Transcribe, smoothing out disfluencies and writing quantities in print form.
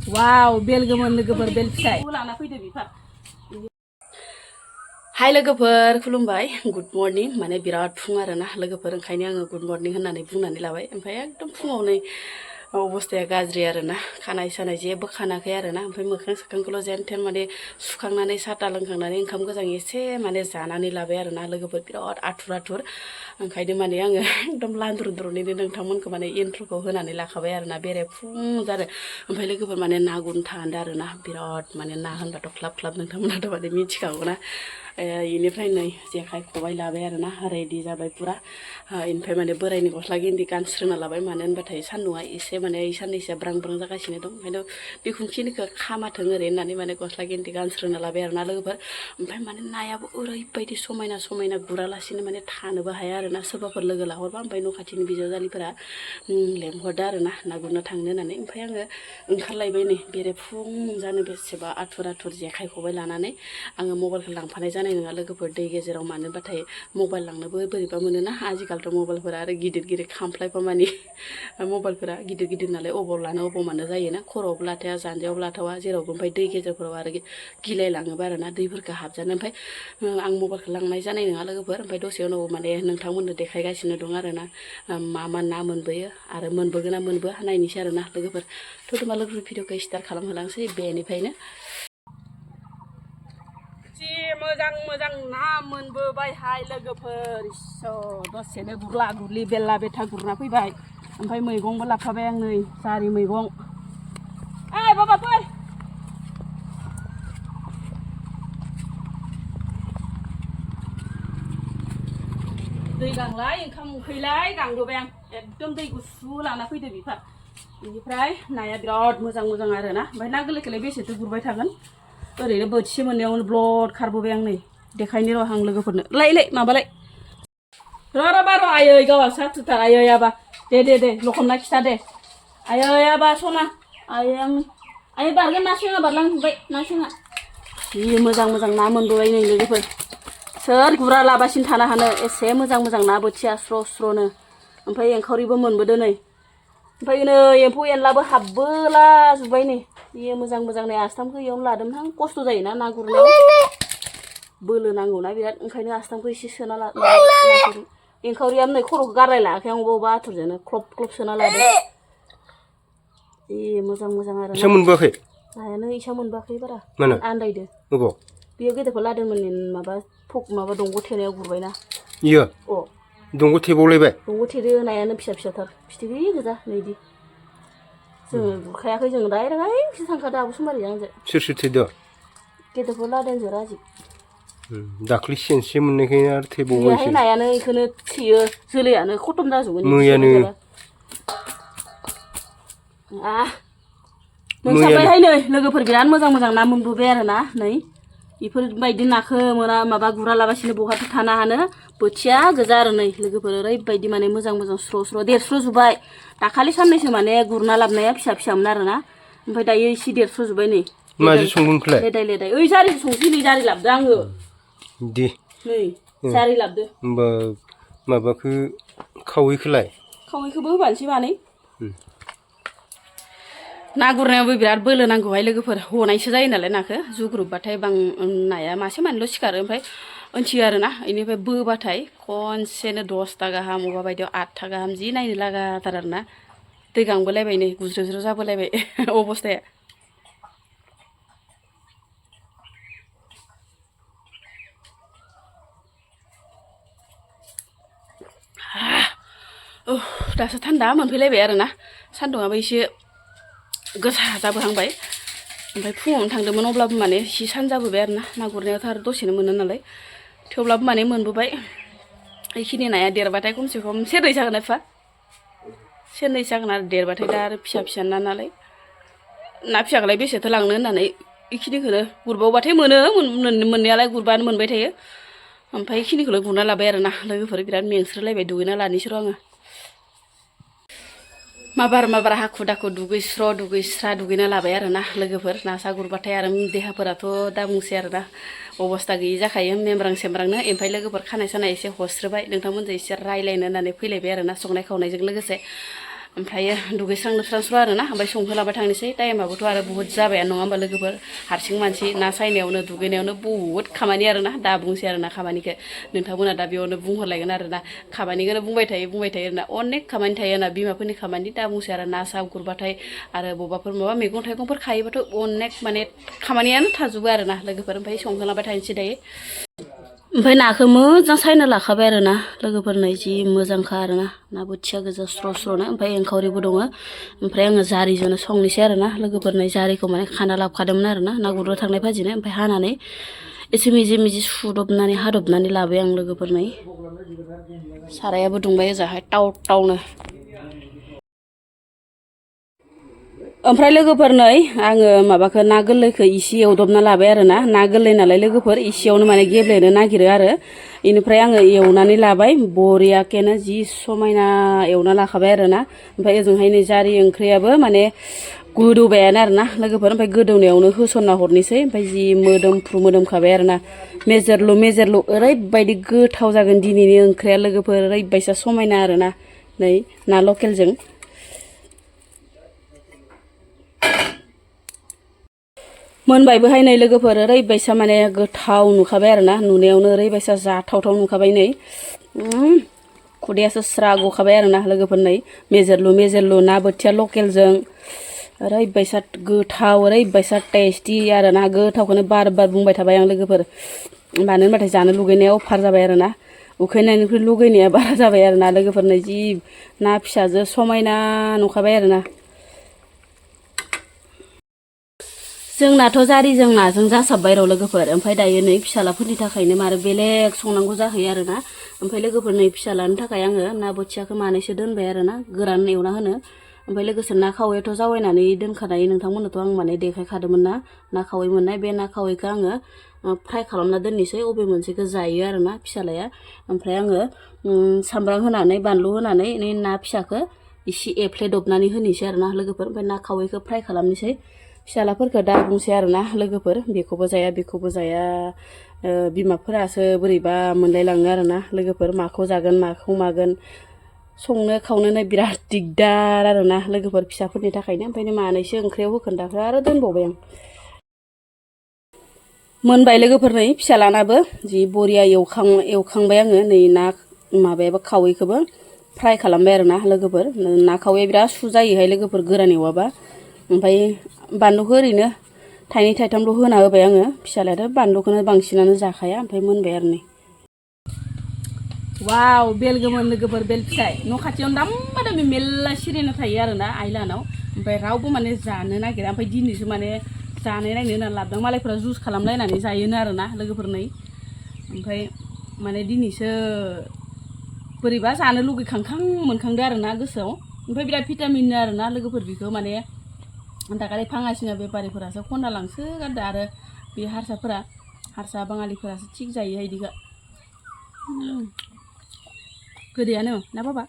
वाव बेल गोमोन लोगोफोर बेल फिथाइ लाना फैदो बिफार हाय लोगोफोर खुलुमबाय गुड मर्निं माने बिराद फुं आरोना लोगोफोर ओंखायनो आङो गुड मर्निं होननानै बुंनानै लाबाय ओमफ्राय एकदम फुङाव नै अबस्थाया गाज्रि आरोना खानाय सानाय जेबो खानाखै आरोना ओमफ्राय मोखां सोखांखौल' जेन थेन माने सुखांनानै साहा लोंखांनानै ओंखाम गोजां एसे माने जानानै लाबाय आरोना लोगोफोर बिराद आथुर आथुर ओंखायनो माने आङो एकदम लान्द्रुद्रुनैनो नोंथांमोनखौ माने इन्ट्र'खौ होनानै लाखाबाय आरोना बेरे फुं जादों ओमफ्राय लोगोफोर माने ना गुरनो थांदों आरोना बिराद माने ना होनबाथ' ख्लाब ख्लाब नोंथांमोनाथ' माने मिथिखागौना इनिफ्राय नै जेखाइ खबाइ लाबाय आरोना रेडि जाबाय पुरा इनिफ्राय माने बोराइनि गस्ला गेन्दि गानस्रोना लाबाय मानो होनबाथाय सान्दुंआ एसे माने साननैसोआ ब्रां ब्रां जागासिनो दं ओंखायनो बिखुंखिनिखौ खामाथों ओरै होननानै माने गस्ला गेन्दि गानस्रोना लाबाय आरोना लोगोफोर ओमफ्राय माने नायाबो ओरैबायदि समायना समायना गुरालासिनो माने थानोबो हाया आरोना सोरबाफोर लोगो लाहरबा ओमफ्राय न' खाथिनि बिजावजालिफोरा लेंहरदो आरोना ना गुरनो थांनो होननानै ओमफ्राय आङो ओंखारलायबाय नै बेरे फुं जानो बेसेबा आथुर आथुर जेखाइ खबाइ लानानै आङो मबाइलखौ लांफानाय जानाय नङा लोगोफोर दै गेजेराव मानोबाथाय मबाइल लांनोबो बोरैबा मोनोना आजिखालिथ' मबाइलफोरा आरो गिदिर गिदिर खामफ्लायफा मानि मबाइलफोरा गिदिर गिदिर नालाय अबाव लानो अबाव मानो जायोना खर'आवबो लाथाया जानजियावबो लाथावा जेरावबो ओमफ्राय दै गेजेरफोराव आरो गिलायलाङोबो आरोना दैफोरखौ हाबजानो ओमफ्राय आं मबाइलखौ लांनाय जानाय नङा लोगोफोर ओमफ्य दसे उनाव माने नोंथांमोननो देखायगासिनो दं आरोना मा मा ना मोनबोयो आरो मोनबोगोन ना मोनबोआ नायनोसै आरोना लोगोफोर थ'थुमा लोगोफोर भिडिअखौ स्टार्ट खालामहोलांसै बेनिफ्रायनो जि मोजां मोजां ना मोनबोबायहाय लोगोफोर दसेनो गुरला गुरलि बेला बेथा गुरना फैबाय ओमफ्राय मैगंबो लाफाबाय आं नै जारि मैगं ओइ बाबा फै दै गांलाय ओंखाम उखैलाय गांबोबाय आं एकदम दै गुसु लाना फैदो बिफार बेनिफ्राय नाया बिराद मोजां मोजां आरोना ओमफ्राय ना गोरलैखौलाय बेसेथो गुरबाय थागोन ओरैनो बोथिसे मोननायावनो ब्लड खारबोबाय आं नै देखायनो र' आं लोगोफोरनो लाय माबालाय र' बार' आयै गावहा साथुथार आयै आबा दे लखबना खिथा दे आयै आबा सना आयै आयै बारगोन ना सेङा बारलांजोब्बाय ना सेङा जि मोजां मोजां ना मोनबोबाय नै लोगोफोर सोर गुरा लाबासिनो थानो हानो एसे मोजां मोजां ना बोथिया स्र' स्र'नो ओमफ्राय एंखावरिबो मोनबोदो नै ओमफ्राय नै एम्फौ एनलाबो हाबबोला जोब्बाय नै बेयो मोजां मोजां नै आस्थामखौ इयावनो लादोंमोन खस्थ' जायोना ना गुरनायाव बोलो नांगौना बिराद ओंखायनो आस्थामखौ एसे सोना एंखावरियाबो नै खर'खौ गारलाय लायाखै आं अबा आथुरजोंनो ख्लब ख्लब सोना लादों जि मोजां मोजां आरो इसा मोनबोआखै नायानो इसा मोनबोआखै बारा आन्दायदो अबाव बेयो गेदेरखौ लादोंमोन माबा दंग' थेनायाव गुरबायना इयो अ दंग' थेबावलायबाय दंग' थेदो नायानो फिसा फिसाथार फिथिख्रि गोजा नैदि जोङो गुरखायाखै जों डाइरेक्टहाय बिसोर थांखादो आब' सुमारिजों आंजों सोर थेदो गेदेरखौ लादों जों राजि दाख्लै सेनसे मोननायखायनो आरो थेबावबायसो नायानो बेखौनो थेयो जोलैयानो खतम जाजोबगोन मैयानो मोनसाबबायहाय नै लोगोफोर बिराद मोजां मोजां ना मोनबोबाय आरोना नै बेफोरबायदि नाखौ मोना माबा गुरा लाबासिनो बहाथो थानो हानो बोथिया गोजा आरो नै लोगोफोर ओरैबायदि माने मोजां मोजां स्र' स्र' देरस्र'जोब्बाय दाखालि साननैसो माने गुरना लाबनाया फिसा फिसामोन आरोना ओमफ्राय दायो एसे देरस्र'जोब्बाय नै माजों संगोनखौलाय लेदाय ओइ जारि संसै नै जारि लाबदो आङो दे नै जारि लाबदो होमबा माबाखौ खावैखौबो होबानोसै मानै ना गुरनायावबो बिराद बोलो नांगौहाय लोगोफोर हनायसो जायो नालाय नाखौ जुग्रुबबाथाय नाया मासे मानैल' सिखारो ओमफ्राय ओंथियो आरोना बेनिफ्राय बोबाथाय खनसेनो 10ता गाहाम अबेबा बायदियाव 8ता गाहाम जि नायनो लागाथार आरोना दै गांबोलायबाय नै गुज्रो जाबोलायबाय अबस्थाया दासो थान्दा मोनफैलायबाय आरोना सान्दुंआबो एसे गोसा जाबोहांबाय ओमफ्राय फुङावनो थांदोंमोन अब्लाबो माने एसे सान जाबोबाय आरोना ना गुरनायावथ' आरो दसेनो मोनो नालाय थेवब्लाबो माने मोनबोबाय बेखिनि नाया देरबाथाय खमसे खम सेरनै जागोन एफा सेरनै जागोन आरो देरबाथाय दा आरो फिसा ना नालाय ना फिसाखौलाय बेसेथो लांनो होननानै बेखिनिखौनो गुरबावबाथाय मोनो मोननायालाय गुरबानो मोनबाय थायो ओमफ्राय बेखिनिखौल' गुरना लाबाय आरोना लोगोफोर बिराद मेंस्रोलायबाय दुगैना लानोसै र' आङो माबार हाखु दाखु दुगैस्रा दुगैना लाबाय आरोना लोगोफोर ना सा गुरबाथाय आरो देहाफोराथ' दा बुंसै आरोना अबस्था गैयि जाखायो मेमब्रां सेमब्रांनो ओमफ्राय लोगोफोर खानाय सानाय एसे हस्रोबाय नोंथांमोनजों एसे रायलायनो होननानै फैलायबाय आरोना संनाय खावनायजों लोगोसे ओमफ्रायो दुगैस्रां लोबस्रांस्र' आरोना ओमफ्राय संहोलांबाय थांनोसै टाइमाबोथ' आरो बुहुत जाबायानो नङा होमबा लोगोफोर हारसिं मानसि ना सायनायावनो दुगैनायावनो बुहुत खामानि आरोना दा बुंसै आरोना खामानिखौ नोंथांमोना दा बेयावनो बुंहरलायगोन आरोना खामानिखौनो बुंबाय थायो आरोना अनेक खामानि थायो ना बिमाफोरनि खामानि दा बुंसै आरो ना सा गुरबाथाय आरो बबाफोर माबा मैगं थाइगंफोर खायोबाथ' अनेक माने खामानियानो थाजोबो आरोना लोगोफोर ओमफ्राय संहोलांबाय थानोसै दायो ओमफ्राय नाखौ मोजां सायना लाखाबाय आरोना लोगोफोरनो जि मोजांखा आरोना ना बोथिया गोजा स्र' स्र'नो ओमफ्राय एंखावरिबो दङ ओमफ्राय आङो जारिजोंनो संनोसै आरोना लोगोफोरनो जारिखौ माने खाना लाबोखादोंमोन आरोना ना गुरनो थांनाय भाजिनो ओमफ्राय हानानै एसे मिजि मिजि सुदबनानै हादबनानै लाबाय आं लोगोफोरनो सारायाबो दुंबाय ओजाहाय टाव टावनो ओमफ्राय लोगोफोर नै आङो माबाखौ ना गोरलैखौ इसे एवदबना लाबाय आरोना ना गोरलै नालाय लोगोफोर इसेयावनो माने गेब्लेनो नागिरो आरो इनिफ्राय आङो एवनानै लाबाय बरियाकेनो जि समायना एवना लाखाबाय आरोना ओमफ्राय ओजोंहाय नै जारि ओंख्रियाबो माने गोदौबायानो आरोना लोगोफोर ओमफ्राय गोदौनायावनो होसनना हरनोसै ओमफ्राय जि मोदोमखाबाय आरोना मेजेरल' ओरैबायदि गोथाव जागोन दिनैनि ओंख्रिया लोगोफोर ओरैबायसा समायना आरोना नै ना लकेलजों मोनबायबोहाय नै लोगोफोर ओरैबायसा माने गोथाव नुखाबाय आरोना नुनायावनो ओरैबायसा जाथावथाव नुखाबाय नै खुदैयासो स्रा गखाबाय आरोना लोगोफोर नै मेजेरलु ना बोथिया लकेलजों ओरैबायसा गोथाव ओरैबायसा टेस्टि आरोना गोथावखौनो बार बुंबाय थाबाय आं लोगोफोर मानो होनबाथाय जानो लुगैनाया अफार जाबाय आरोना उखैनायनिख्रुइ लुगैनाया बारा जाबाय आरोना लोगोफोर नै जि ना फिसाजो समायना नुखाबाय आरोना जोंनाथ' जारिजों नाजों जासाबबाय र' लोगोफोर ओमफ्राय दायो नै फिसालाफोरनि थाखायनो मारो बेलेग संनांगौ जाहैयो आरोना ओमफ्राय लोगोफोर नै फिसालानि थाखाय आङो ना बोथियाखौ मानैसो दोनबाय आरोना गोरान एवना होनो ओमफ्राय लोगोसे ना खावैयाथ' जावायनानै दोनखानाय नोंथांमोननोथ' आं माने देखायखादोंमोन ना खावै मोननाय बे ना खावैखौ आङो फ्राय खालामना दोननोसै अबे मोनसेखौ जायो आरोना फिसालाया ओमफ्राय आङो सामब्राम होनानै बानलु होनानै ना फिसाखौ इसे एफ्लेदबनानै होनोसै आरोना लोगोफोर ओमफ्राय ना खावैखौ फ्राय खालामनोसै फिसालाफोरखौ दा बुंसै आरोना लोगोफोर बेखौबो जाया बिमाफोरासो बोरैबा मोनलायलाङो आरोना लोगोफोर माखौ जागोन माखौ मागोन संनो खावनो बिराद दिगदार आरोना लोगोफोर फिसाफोरनि थाखायनो ओमफ्राय मानैसो ओंख्रियाव होखोन्दाखौ आरो दोनबावबाय आं मोनबाय लोगोफोर नै फिसालानाबो जि बरिया एवखांबाय आङो नै ना माबायाबो खावैखौबो फ्राय खालामबाय आरोना लोगोफोर ना खावैया बिराद सु जायोहाय लोगोफोर गोरान एवाबा ओमफ्राय बानलुखौ ओरैनो थाइनै थाइथामल' होना होबाय आङो फिसालायाथ' बानलुखौनो बांसिनानो जाखाया ओमफ्राय मोनबाय आरो नै वाव बेल गोमोन लोगोफोर बेल फिथाइ न' खाथियावनो दाम्मा दाम्मि मेल्ला सिरिना थायो आरोना आइलानाव ओमफ्राय रावबो माने जानो नागिरा ओमफ्राय दिनैसो माने जानाय नायनो होननानै लाबोदों मालायफोरा जुस खालामलायनानै जायोनो आरोना लोगोफोर नै ओमफ्राय माने दिनैसो बोरैबा जानो मोनखांदो आरोना गोसोआव ओमफ्राय बिराद भिटामिन आरोना लोगोफोर बेखौ माने दाखालि फाङासिना बेफारिफोरासो खनना लांसो गारदो आरो बे हारसा बाङालिफोरासो थिग जायो इदिखौ गोदैयानो ना बाबा